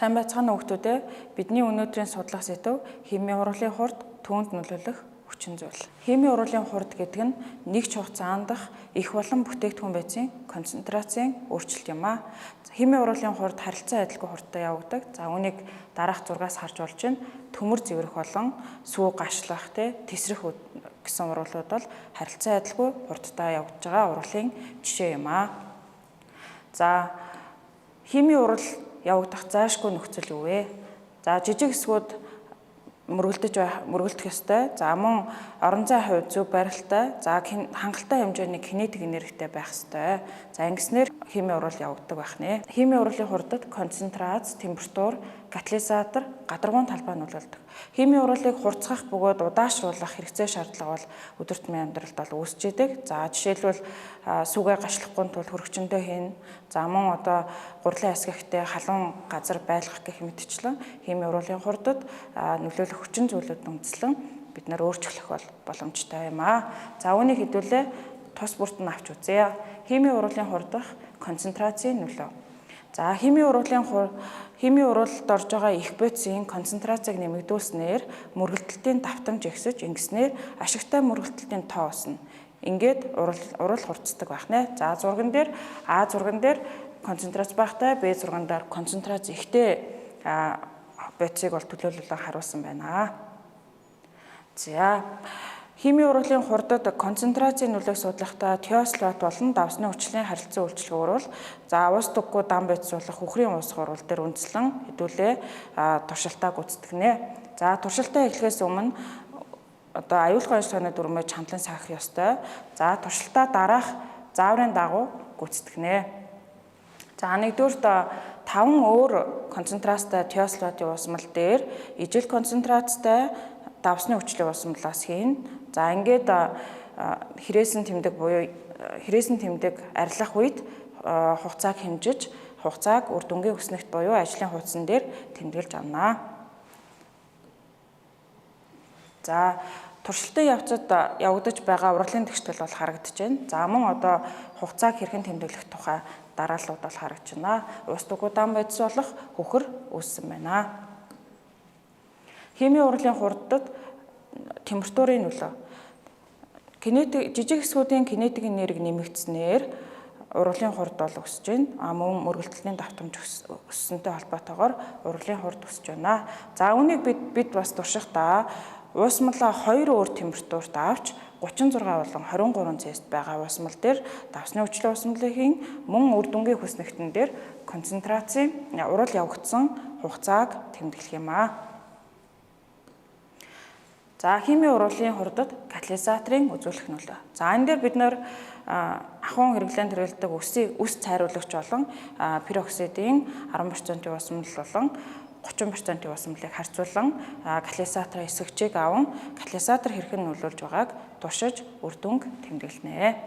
Сайн байцгаана уу хүмүүстээ. Бидний өнөөдрийн судлах сэдэв химийн уруулын хурд, түүнд нөлөөлөх хүчин зүйл. Химийн уруулын хурд гэдэг нь нэг ч хугацаанд дах их болон бүтээгдэхүүн байцын концентрацийн өөрчлөлт юм аа. Химийн уруулын хурд харилцан адилгүй хурдтай явагддаг. За, үүнийг дараах зургаас харж болж байна. Төмөр зэврэх болон сүү гашлах, тэсрэх гэсэн уруулууд бол харилцан адилгүй хурдтай явагдаж байгаа уруулын жишээ юм аа. За, химийн урал явагдах зайлшгүй нөхцөл юу вэ? За, жижиг хэсгүүд мөргөлдөх ёстой. За, мөн орон зай хувь зөв барилттай. За, хангалттай хэмжээний кинетик энергитэй байх ёстой. За, ингэснээр химийн урал явагддаг байх нэ. Химийн урлын хурдад концентрац, температур, катализатор, гадаргуун талбай нөлөөлдөг. Химийн урлыг хурцгах бөгөөд удаашруулах хэрэгцээ шаардлага бол өдөр тутмын амьдралд бол үүсэж идэг. За, жишээлбэл, сүүгээ гашлахгүй тул хөргөчөндөө хийнэ. За, мөн одоо гурлын асгихтэй халуун газар байлгах гэх мэтчлэн химийн уруулын хурдад нөлөөлөх хүчин зүйлүүд үндэслэн бид нар өөрчлөх бол боломжтой юм аа. За, үүнийг хэдүүлээ тус бүрт нь авч үзье. Химийн уруулын хурдах концентрацийн нөлөө. За, химийн уруулалд орж байгаа их бодисын концентрацийг нэмэгдүүлснээр мөргөлдөлтийн давтамж ихсэж, ингэснээр ашигтай мөргөлдөлтийн тоо өснө. Ингээд урал хурцдаг байх нэ. За, зурган дээр А зурган дээр концентрац багтай, Б зурган дээр концентрац ихтэй бодисыг бол төлөөлөлөө харуулсан байна. За, химийн уруулын хурдад концентрацийн нөлөөг судлахдаа теослот болон давсны хүчлийн харилцан үйлчилгээ уруул, за, ус туггүй дан бодис болох үхрийн уусах уруул дээр үндэслэн хэдүүлээ туршилтаа гүйцэтгэнэ. За, туршилтаа эхлэхээс өмнө одоо аюулгүй ажиллагааны дүрмээр чандлан сахих ёстой. За, туршилтаа дараах зааврын дагуу гүйцэтгэнэ. За, нэгдүгээрт 5 өөр концентрацтай теослотын уусмал дээр ижил концентрацтай давсны хүчлийн уусмалаас хийнэ. За, ингээд хэрээсэн тэмдэг буюу хэрээсэн тэмдэг арилгах үед хугацааг хэмжиж, хугацааг үр дүнгийн хүснэгт буюу ажлын хуудсан дээр тэмдэглэж авна. За, туршилтын явцад явагдаж байгаа ургамлын тэгштгэл бол харагдаж байна. За, мөн одоо хугацааг хэрхэн тэмдэглэх тухай дарааллууд бол харагдаж байна. Ус туггүй дан бодис болох хөхөр үүссэн байна. Химийн урлын хурдад температурын нөлөө. Кинетик жижиг хэсгүүдийн кинетик энерги нэмэгдснээр урлын хурд бол өсөж байна. А мөн мөргөлдөлтийн давтамж өссөнтэй холбоотойгоор урлын хурд өсөж байна. За, үүнийг бид бас туршихдаа уусмалаа хоёр өөр температурт авч 36 болон 23 Цст байгаа уусмал дээр давсны хүчлийн уусмалын мөн үр дүнгийн хүснэгтэн дээр концентрацийн урал явагдсан хугацааг тэмдэглэх юм аа. За, химийн уруулын хурдад катализаторын үзүүлэх нөлөө. За, энэ дээр бид нэр ахуйн хэрэглээнд хэрэглэдэг үс цайруулагч болон пероксидын 10% уусмал болон 30% уусмалыг харьцуулан катализаторын эсгчийг аван катализатор хэрхэн нөлөөлж байгааг туршиж үр дүнг тэмдэглэнэ.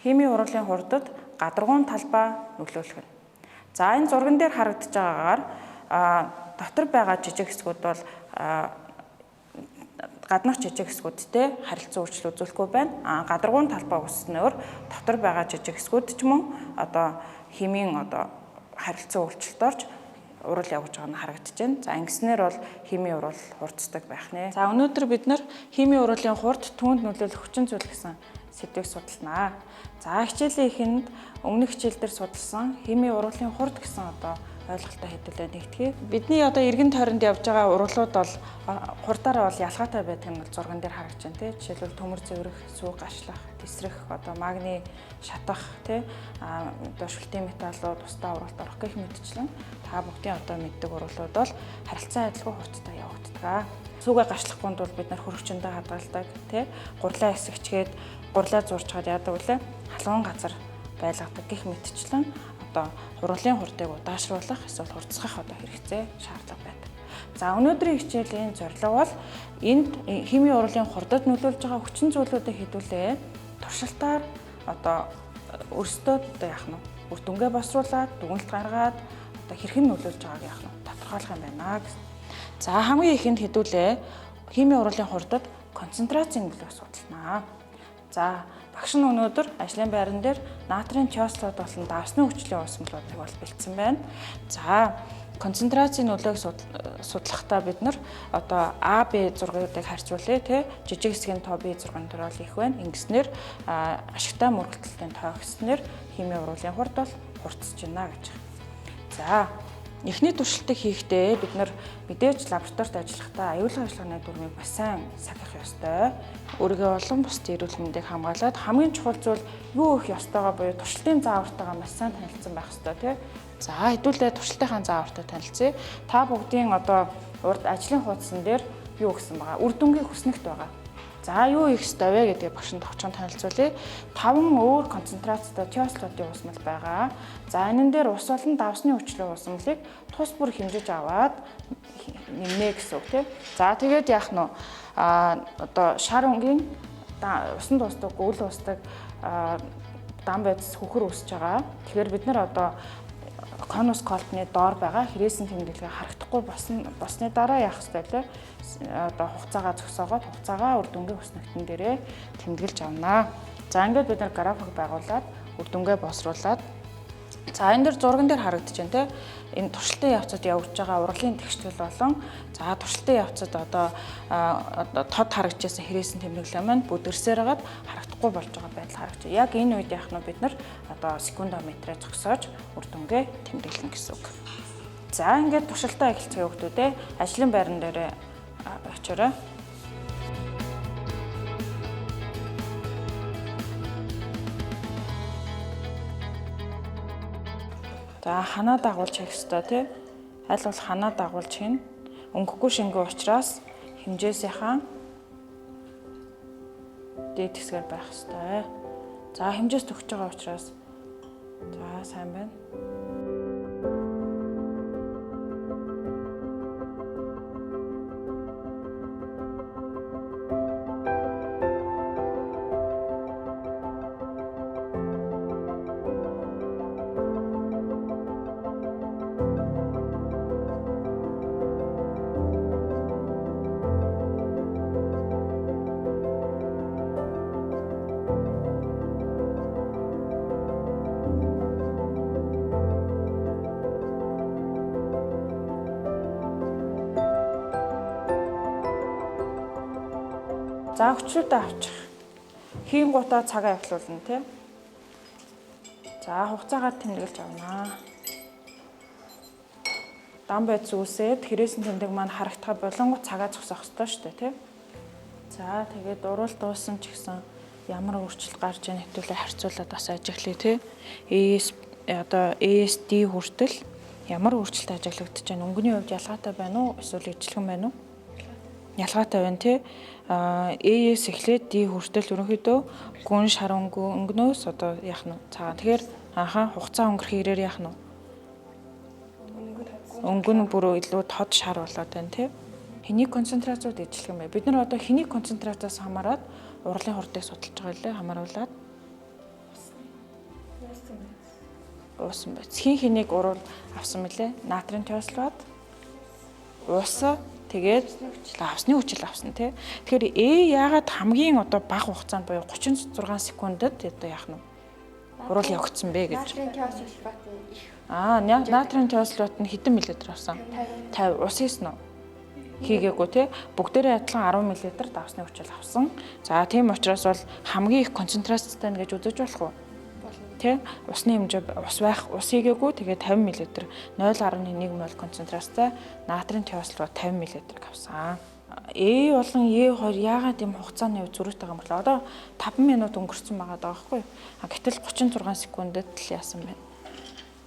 Химийн уруулын хурдад гадаргуун талбай нөлөөлөх нь. За, энэ зурган дээр харагдаж байгаагаар дотор байгаа жижиг хэсгүүд бол гаднах жижиг хэсгүүдтэй харилцан үйлчлэл үзүүлэхгүй байна. А гадаргуун талбай үүссэнээр дотор байгаа жижиг хэсгүүд ч мөн одоо химийн одоо харилцан үйлчлэлд орж урал явж байгаа нь харагдаж байна. За, ингэснээр бол химийн урал хурцдаг байх нэ. За, өнөөдөр бид нар химийн уруулын хурд, түүнд нөлөөлөх хүчин зүйл гэсэн сэдвийг судалнаа. За, хичээлийн эхэнд өмнөх хичээл дээр судалсан химийн уруулын хурд гэсэн одоо ойлголттой хэдүүлээ нэгтгэе. Бидний одоо эргэн тойронд явж байгаа уруулууд бол хурдаараа бол ялгаатай байдаг нь бол зурган дээр харагдаж байна, тий. Жишээлбэл, төмөр зэврэх, сүү гашлах, тэсрэх, одоо магний шатах, тий. А одоо шүлтийн металлууд тусдаа уралд орох гэх мэтчлэн та бүгдийн одоо мэддэг уруулууд бол харилцан адилгүй хурдтай явагддаг. Сүүгээ гашлахгүй бол бид нар хөргөчөндөө хадгалдаг, тий. Гурлаа эсгчгээд, гурлаа зурчгаад яадаг вүлээ? Халуун газар байлгадаг гэх мэтчлэн одоо хурлын хурдыг удаашруулах эсвэл хурдсгах одоо хэрэгцээ шаардлага байдаг. За, өнөөдрийн хичээлийн зорилго бол энд химийн урлын хурдад нөлөөлж байгаа хүчин зүйлүүдийг хэдүүлээ туршилтаар одоо өөрсдөө одоо яах нь үр дүнгээ босруулад, дүгнэлт гаргаад одоо хэрхэн нөлөөлж байгааг яах нь тодорхойлох юм байна гэсэн. За, хамгийн ихэнд хэдүүлээ химийн урлын хурдад концентрацийн нөлөөг судалнаа. За, Багш нь өнөөдөр ажлын байран дээр натрийн тиосолфат болон давсны хүчлийн уусмалуудыг бол бэлдсэн байна. За, концентрацийн нөлөөг судлахдаа бид нар одоо А, Б зургуудыг харьцуулъя тий. Жижиг хэсгийн тоо Б зургийн төр бол их байна. Ингэснээр ашигтай мөргөлдөлтийн тоо гэснээр химийн уруулын хурд бол хурцж байна гэж. За, эхний туршилтыг хийхдээ бид нар мэдээж лабораторид ажиллахдаа аюулгүй ажиллагааны дүрмийг бас сайн сахих ёстой. Өөрийгөө болон бусдын эрүүл мэндийг хамгаалаад хамгийн чухал зүйл юу их ёстойгоо буюу туршилтын заавартайгаа маш сайн танилцсан байх ёстой тий. За, хэдүүлээ туршилтынхаа заавартай танилцъя. Та бүгдийн одоо урд ажлын хуудсан дээр юу гэсэн байгаа? Үр дүнгийн хүснэгт байгаа. За, юу хийх ёстой вэ гэдгийг багш нь товчхон танилцуулъя. 5 өөр концентрацтай тиослотын уусмал байгаа. За, энэн дээр ус болон давсны хүчлэн уусмалыг тус бүр хэмжиж аваад нэмнэ гэсэн үг тийм. За, тэгээд яах нь вэ? Одоо шар өнгийн усан дуустдаг, үл уустдаг дам байдас хөхөр үсэж байгаа. Тэгэхээр бид нар одоо конус колпны доор байгаа хэрээсэн тэмдэглэгээ харагдахгүй болсны дараа яах ёстой вэ? Одоо хугацаагаа зогсоогоод хугацаагаа үр дүнгийн хүснэгтэн дээрээ тэмдэглэж авнаа. За, ингээд бид нар график байгуулад үр дүнгээ боловсруулад, за, энэ дэр зурган дээр харагдаж байна те. Энэ туршилтын явцад явагдаж байгаа ургамлын тэгштгэл болон за туршилтын явцад одоо тод харагдажсэн хэрээсэн тэмдэглэл маань бүдгэрсээр хагаад харагдахгүй болж байгаа байдал харагдаж байна. Яг энэ үед яах нь бид нар одоо секундометрээ зогсоож үр дүнгээ тэмдэглэнэ гэсэн үг. За, ингээд туршилтаа эхэлцгээе хүмүүс ээ. Ажлын байран дээр очиорой. За, ханаа дагуулж хийх ёстой тий. Аль бол ханаа дагуулж хийнэ. Өнгөгүй шингэн учраас хэмжээсийнхаа дээд хэсгээр байх ёстой. За, хэмжээс төгсөж байгаа учраас за сайн байна. За, хүчлүүдээ авчих. Хийн гутаа цагаа явуулна тий. За, хугацаагаар тэмдэглэж авнаа. Дам байц үүсээд хэрээсэн тэмдэг маань харагдах болонгууд цагаа зогсоох ёстой шүү дээ тий. За, тэгээд уруул дууссан ч гэсэн ямар өөрчлөлт гарч ийн хэвтүүлээ харьцуулаад бас ажиглая тий. AS одоо ASD хүртэл ямар өөрчлөлт ажиглагдаж байна? Өнгөний хувьд ялгаатай байна уу? Эсвэл ижилхэн байна уу? Ялгаатай байна тий. AS эхлээд D хүртэл ерөнхийдөө гүн шар өнгөнөөс одоо яах нь цагаан. Тэгэхээр анхаа хугацаа өнгөрөх хэрээр яах нь өнгө нь бүр илүү тод шар болоод байна тий. Хэний концентрациуд ижилхэн бай. Бид нар одоо хэний концентрациас хамаарат ургамлын хурдыг судалж байгаа лээ хамааруулад. Уусан байц. Хин хэнийг уруул авсан мөлий? Натрийн тиосолфат. Ус тэгээд авсны хүчил авсан тий. Тэгэхээр Э яагаад хамгийн одоо бага хугацаанд буюу 36 секундэд одоо яах нь уруул явагдсан бэ гэж. Натрийн тиосолфат нь их. Натрийн тиосолфат нь хэдэн миллилитр авсан? 50. Ус хийсэн үү? Хийгээгүй тий. Бүгдээрээ адилхан 10 мл давсны хүчил авсан. За, тийм учраас бол хамгийн их концентрацтай нь гэж үзэж болох уу? Тэ? Усны хэмжээ ус байх, ус хийгээгүй, тэгээд 50 мл 0.1 мол концентрацтай натрийн тиосолфат 50 мл авсан. Э болон Е2 яагаад ийм хугацааны хувьд зөрүүтэй байгаа юм бэ? Одоо 5 минут өнгөрцөн байгаа даа байхгүй юу? Гэтэл 36 секундэд л яасан байна.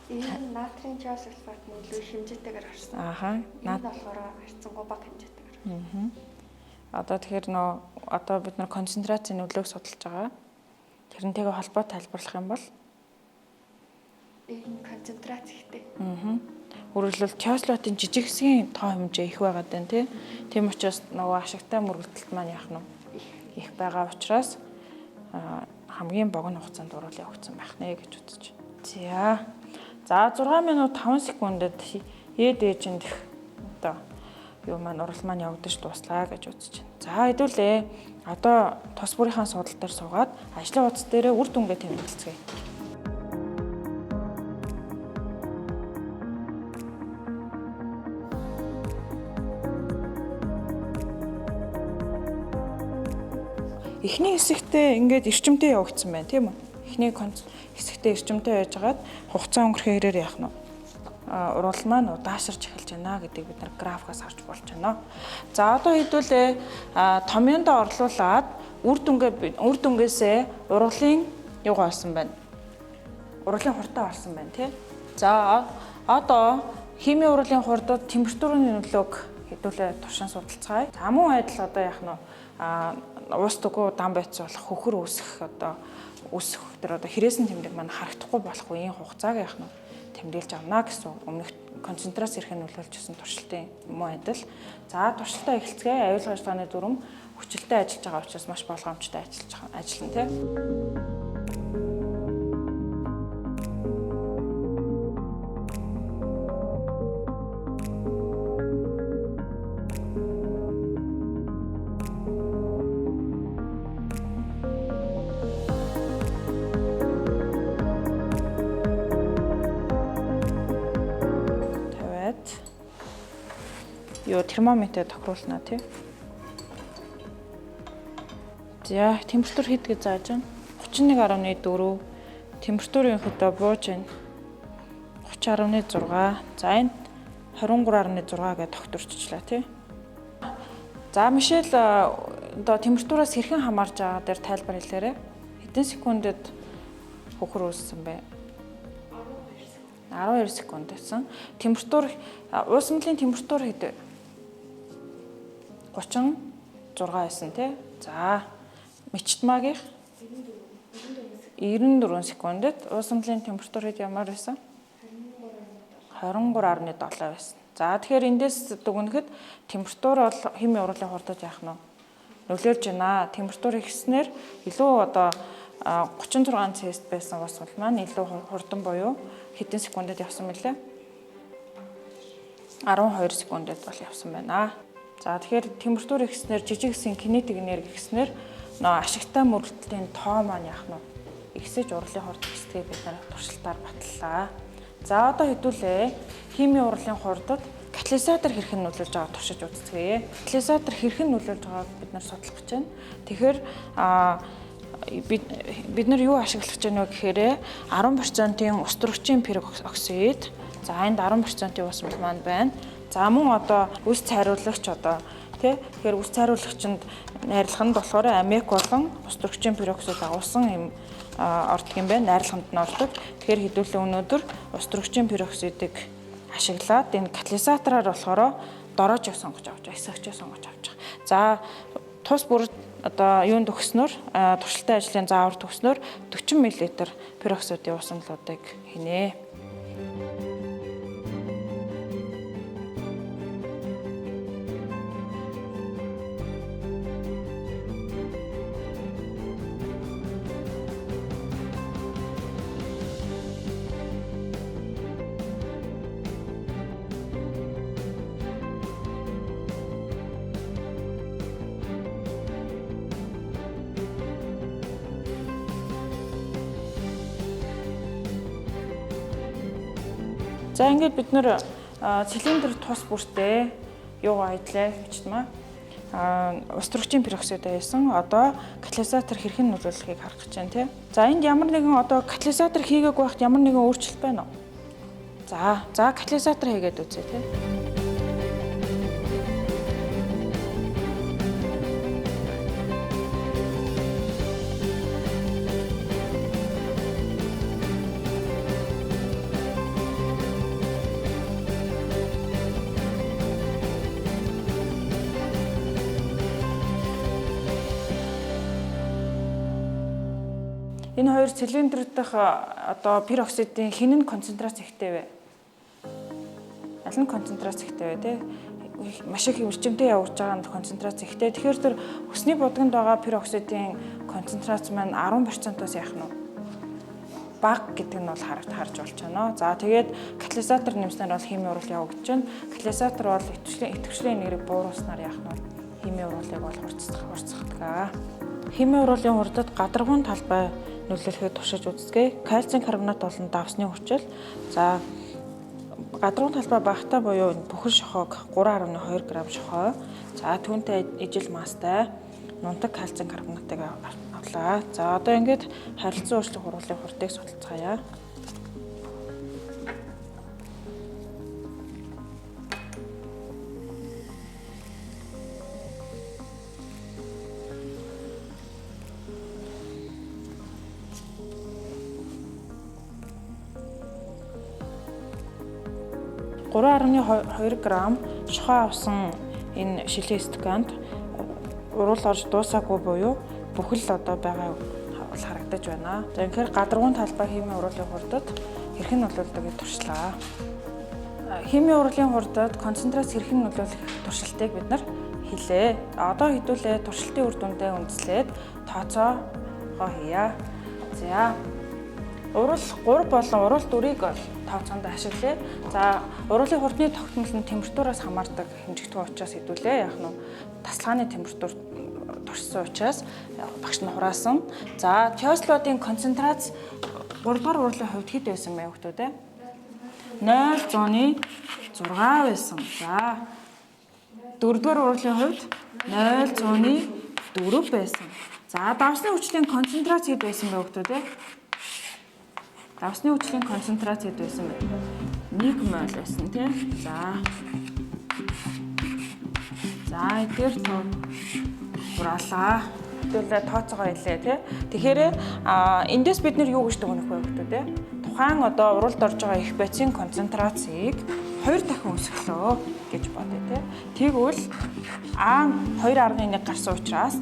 Энэ натрийн тиосолфат нь илүү хэмжээтэйгээр орсон. Ааха. Энэ болохоор харьцангуй бага хэмжээтэйгээр. Одоо тэгэхээр нөө одоо бид нар концентрацийн нөлөөг судалж байгаа. Тэрнтэйгээ холбоо тайлбарлах юм бол энэ концентрац ихтэй. Өөрөөр хэлбэл тиослотын жижиг хэсгийн тоо хэмжээ их байгаад байна тий. Тийм учраас нөгөө ашигтай мөргөлдөлт маань яах нь их байгаа учраас хамгийн богино хугацаанд уруул явагдсан байх нэ гэж үзэж. За. За, 6 минут 5 секундэд Е дээжинд одоо юу маань урал маань явагдаж дууслаа гэж үзэж байна. За, хэдүүлээ. Одоо тус бүрийнхаа суудал дээр суугаад ажлын хуудас дээрээ үр дүнгээ тэмдэглэцгээе. Эхний хэсэгтээ ингээд эрчимтэй явагдсан байна, тийм үү? Эхний хэсэгтээ эрчимтэй байжгаад хугацаа өнгөрөх хэрээр яах нь вэ? Уруул маань удаашарч эхэлж байна гэдгийг бид нар графикаас харж болж байна. За одоо хэдүүлээ томьёондоо орлуулад үр дүнгээсээ уруулын юугаа олсон байна? Уруулын хурдаа олсон байна, тий? За одоо химийн уруулын хурдад температурын нөлөөг хэдүүлээ туршин судалцгаая. За мөн адил одоо яах нь вэ? Уус тугуу дан байц болох хөхөр үүсэх одоо үүсэх тэр одоо хэрээсэн тэмдэг маань харагдахгүй болох үеийн хугацааг яах нь тэмдэглэж авна гэсэн өмнөх концентрац эрхэн нөлөөлж исэн туршилтын мөн адил. За туршилтаа эхэлцгээе. Аюулгүй ажиллагааны дүрм хүчлэлтэй ажиллаж байгаа учраас маш болгоомжтой ажиллана тий. Юу термометр тохируулна тий. За температур хэд гэж зааж байна? 31.4. Температур ерөнхийдөө бууж байна. 30.6. За энд 23.6 гэж тогтворччлаа тий. За Мишель одоо температураас хэрхэн хамаарч байгаа дээр тайлбар хэлээрэй. Хэдэн секундэд хөхөр үүссэн бэ? 12 секунд гэсэн. Температур уусмлын температур хэд вэ? 36 байсан тий. За мечтмагийнх 94 секундэд уусмлын температур хэд ямар байсан? 23.7 байсан. За тэгэхээр эндээс дүгнэхэд температур бол химийн уруулын хурдад яах нь вэ? Нөлөөлж байна. Температур ихснээр илүү одоо 36 Цст байсан уусмал маань илүү хурдан буюу хэдэн секундэд явсан мөлий? 12 секундэд бол явсан байна. За тэгэхээр температур ихснээр жижиг хэсгийн кинетик энерги ихснээр нөө ашигтай мөрөлдлийн тоо маань яах нь вэ? Ихсэж урлын хурд ихсдгийг бид нар туршилтаар баталлаа. За одоо хэдүүлээ химийн урлын хурдад катализатор хэрхэн нөлөөлж байгааг туршиж үзцгээе. Катализатор хэрхэн нөлөөлж байгааг бид нар судлах гэж байна. Тэгэхээр бид нар юу ашиглах гэж байна вэ гэхээр 10%-ийн ус төрөгчийн пероксид, за энд 10%-ийн уусмал маань байна. За мөн одоо үс цайруулагч одоо тий тэгэхээр үс цайруулагчинд найрлах нь болохоор аммиак болон ус төрөгчийн пероксид агуулсан юм ордог юм байна. Найрлаханд нь ордог. Тэгэхээр хэдүүлээ өнөөдөр ус төрөгчийн пероксидыг ашиглаад энэ катализатораар болохоор дороожийг сонгож авч байгаа, эсэгчийг сонгож авч байгаа. За тус бүр одоо юунд өгснөөр туршилтын ажлын заавар төгснөөр 40 мл пероксидын уусамлуудыг хийнэ. За ингээд бид нэр цилиндр тус бүртээ юугаа хийлээ гэжтмаа. Ус төрөгчийн пероксид байсан. Одоо катализатор хэрхэн нөлөөлөхийг харах гэж байна тий. За энд ямар нэгэн одоо катализатор хийгээгүй байхад ямар нэгэн өөрчлөлт байна уу? За катализатор хийгээд үзье тий. Энэ хоёр цилиндр дэх одоо пероксидын хэн нь концентрац ихтэй вэ? Аль нь концентрац ихтэй вэ те? Маш их эрчимтэй явж байгаа нь концентрац ихтэй. Тэгэхээр тэр өсний будганд байгаа пероксидын концентрац маань 10%-аас яах нь вэ? Бага гэдэг нь бол харж болж байна. За тэгээд катализатор нэмснээр бол химийн урал явагдаж байна. Катализатор бол идэвхжлийн энергийг бууруулснаар яах нь вэ? Химийн уруулыг бол хурцсах. Химийн уруулын хурдад гадаргуун талбай нөлөөлөхийг туршиж үздэгэ. Кальцийн карбонат болон давсны хүчил. За гадаргуун талбай багатай буюу бүхэл шохоог 3.2 г шохоо. За түүнтэй ижил масстай нунтаг кальцийн карбонатыг авлаа. За одоо ингээд харилцан өөрчлөх уруулын хурдыг судалцгаая. .2 г шохоо авсан энэ шилээ стаканд уруул орж дуусаагүй буюу бүхэл одоо байгаа бол харагдаж байна. За үнэхээр гадаргуун талбай химийн уруулын хурдад хэрхэн нөлөөлдөгийг туршлаа. Химийн уруулын хурдад концентрац хэрхэн нөлөөлөх туршилтыг бид нар хийлээ. Одоо хэдүүлээ туршилтын үр дүндээ үндэслээд тооцоогоо хийе. За урал 3 болон урал 4-ийг бол тооцоонд ашиглая. За уруулын хурдны тогтмол нь температураас хамаардаг хэмжигдэхүүн учраас хэдүүлээ. Яг нь тасалгааны температур туршсан учраас багш нь хураасан. За тиослодын концентрац 3 дугаар урлын хувьд хэд байсан бэ хүмүүс ээ? 0.6 байсан. За 4 дугаар урлын хувьд 0.4 байсан. За давсны хүчлийн концентрац хэд байсан бэ хүмүүс ээ? Давсны хүчлийн концентрац хэд байсан бэ? 1 моль байсан тийм. За. За эдгээр тоо хураалаа. Хэдүүлээ тооцоогоо хэлээ тий. Тэгэхээр эндээс бид нэр юу гэж дүгнэх вэ гэдэг те? Тухайн одоо уралд орж байгаа их бодисын концентрацийг 2 дахин өсгөлөө гэж бодъё тий. Тэгвэл А 2.1 гарсан учраас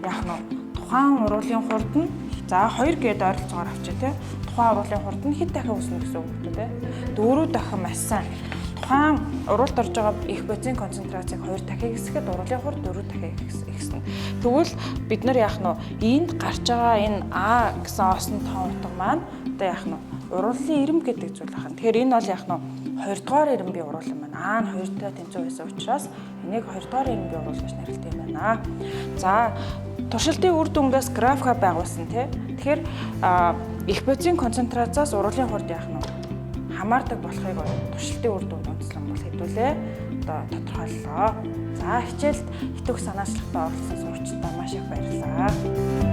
яах нь тухайн уруулын хурд нь за 2 гээд ойролцоогоор авчаа тий. Тухайн уруулын хурд нь хэд дахин өснө гэсэн үг үү те? 4 дахин маш сайн. Тухайн уруулд орж байгаа их бодисын концентрацийг 2 дахин ихсэхэд уруулын хурд 4 дахин ихснэ. Тэгвэл бид нар яах нь энд гарч байгаа энэ А гэсэн осон тоон утга маань одоо яах нь уруулын ирэм гэдэг зүйл байна. Тэгэхээр энэ бол яах нь 2 дугаар ирэмбийн уруул юм байна. А нь 2-тай тэнцүү байсан учраас энийг 2 дугаар ирэмбийн уруул гэж нэрлэдэг юм байна. За туршилтын үр дүнгээс графика байгуулсан тий. Тэгэхээр их бодисын концентрациас уруулын хурд яах нь хамаардаг болохыг туршилтын үр дүнд онцлон бол хэдүүлээ одоо тодорхойллоо. За хичээлд итгэх санаачлагтай оролцсон сурагчдаа маш их баярлалаа.